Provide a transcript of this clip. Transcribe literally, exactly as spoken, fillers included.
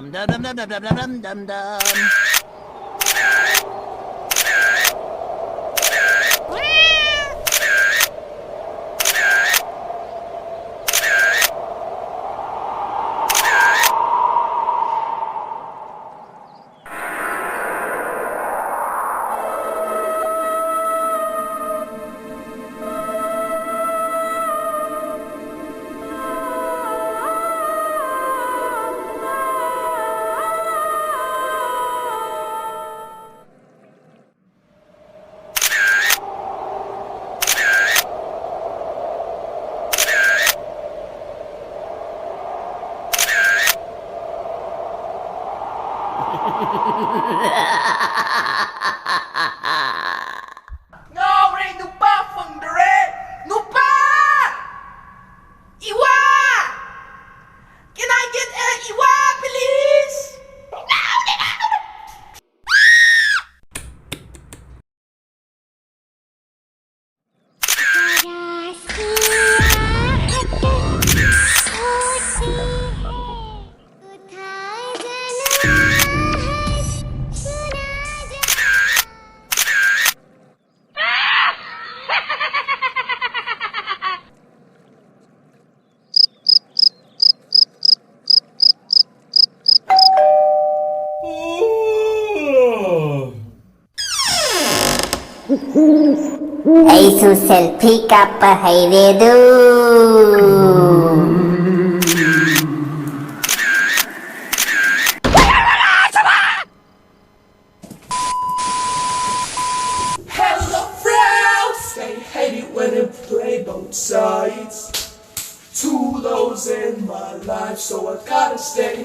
Dum dum dum dum dum dum dum dum. ꯉꯥꯎꯔꯦ, ꯅꯨꯄꯥ ꯐꯪꯗ꯭ꯔꯦ꯫ ꯅꯨꯄꯥ! ꯏꯋꯥ! Can I get a ꯏꯋꯥ, please? ꯑꯩꯁꯨ ꯁꯦꯜꯐꯤ ꯀꯥꯞꯄ ꯍꯩꯔꯦꯗꯨ꯫ Hello, friends. They hate it when it play both sides. Two lows in my life, so I gotta stay